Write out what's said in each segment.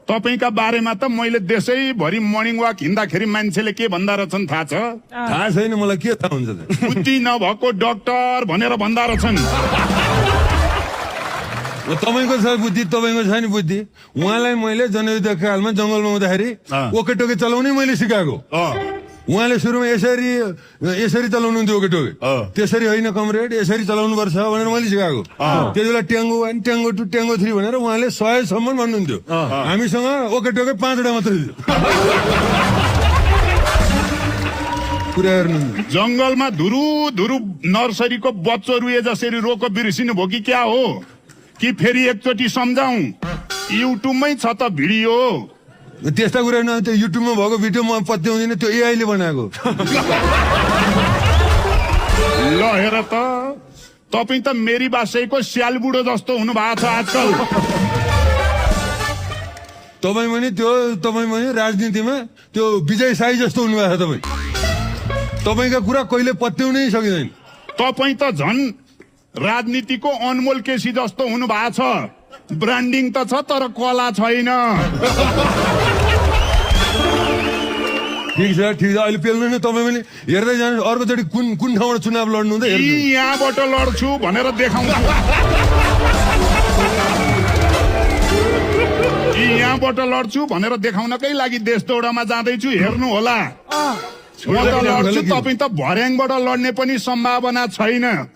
तपाईका बारेमा त मैले देशैभरि मर्निङ वाक हिँड्दाखेरि मान्छेले के भन्दा रहेछन् थाहा छ? थाहा छैन मलाई, के थाहा हुन्छ त? बुद्धि नभएको डाक्टर भनेर भन्दा रहेछन्। तपाईको छ बुद्धि, तपाईको छैन बुद्धि। उहाँलाई मैले जनयुद्धको कालमा जंगलमा हुँदाखेरि ओके टोके चलाउनै मैले सिकाएको। उहाँले सुरुमा यसरी चलाउनुहुन्थ्यो ओके टोके, त्यसरी होइन कमरेड, यसरी चलाउनु पर्छ भनेर मैले सिकाएको। त्यति बेला ट्याङ्गो 1 ट्याङ्गो 2 ट्याङ्गो 3 भनेर उहाँले 100 सम्म भन्नुहुन्थ्यो। हामीसँग ओके टोके 5 वटा मात्रै थियो। कुरा हेर्नु, जंगलमा धुरु धुरु नर्सरीको बच्चो रुए जसरी रोको बिर्सिनु भो कि क्या हो? कि फेरि एकचोटि सम्झाऊ? युट्युबमै छ त भिडियो। त्यस्ता कुरा न, त्यो युट्युबमा भएको भिडियो म पत्याउँदिनँ, त्यो एआईले बनाएको। ल हेर त, तपाईँ त मेरी बासैको स्यालबुडो जस्तो हुनु भएको छ आजकल। तपाईँ पनि राजनीतिमा त्यो विजय साई जस्तो हुनुभएको छ। तपाईँका कुरा कहिले पत्याउनै सकिँदैन। तपाईँ त झन् राजनीतिको अनमोल केसी जस्तो हुनु भएको छ। ब्रान्डिङ त छ तर कला छैन। ठिक छ अहिले पेल्नु नि। तपाईँ पनि हेर्दै जानु, अर्कोचोटि कुन ठाउँबाट चुनाव लड्नु हुँदै यहाँबाट लड्छु भनेर देखाउँछु। यहाँबाट लड्छु भनेर देखाउनकै लागि देश दौडमा जाँदैछु, हेर्नु होला। म त लड्छु, तपाईँ त भर्याङबाट लड्ने पनि सम्भावना छैन।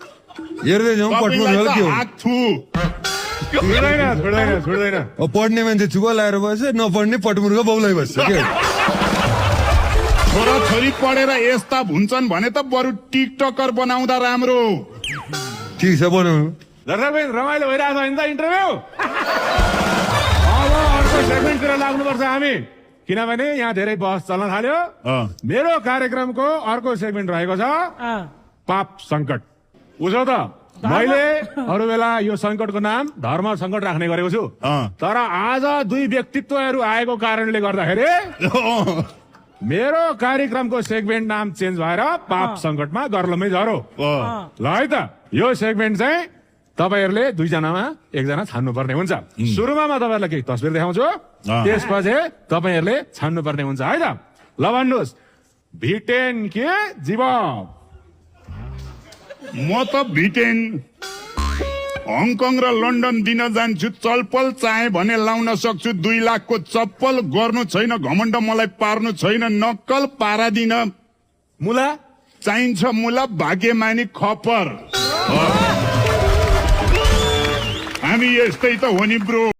हेर्दै जाउँ पटमर्गल के हो। पढ्ने मान्छे चुप लाएर बस्छ, नपढ्ने पटमुर्ग बौलाई बस्छ। छोराछोरी पढेर यस्ता हुन्छन् भने त बरु टिकटकर बनाउँदा राम्रो। ठिक छ, बनाउनु। रमाइलो भइरहेको छ नि त इन्टरभ्यू। अब अर्को सेगमेन्टतिर लाग्नुपर्छ हामी, किनभने यहाँ धेरै बहस चल्न थाल्यो। मेरो कार्यक्रमको अर्को सेगमेन्ट रहेको छ पाप सङ्कट। उसो त मैले अरू बेला यो सङ्कटको नाम धर्म सङ्कट राख्ने गरेको छु, तर आज 2 व्यक्तित्वहरू आएको कारणले गर्दाखेरि मेरो कार्यक्रमको सेगमेन्ट नाम चेन्ज भएर पाप सङ्कटमा गर्लमै झरो। ल है त, यो सेगमेन्ट चाहिँ तपाईहरुले 2 जनामा 1 जना छान्नु पर्ने हुन्छ। सुरुमा म तपाईहरुलाई केही तस्बिर देखाउँछु, त्यसपछि तपाईहरुले छान्नु पर्ने हुन्छ है त। ल भन्नुस्, ब्रिटेन के जीवन? म त ब्रिटेन, हङकङ र लन्डन दिन जान्छु। चलपल चाहे भने लाउन सक्छु 2 लाखको चप्पल। गर्नु छैन घमण्ड, मलाई पार्नु छैन नक्कल। पारादिन मुला चाहिन्छ मुला, भाग्यमानी खपर। हामी यस्तै त हो नि ब्रो।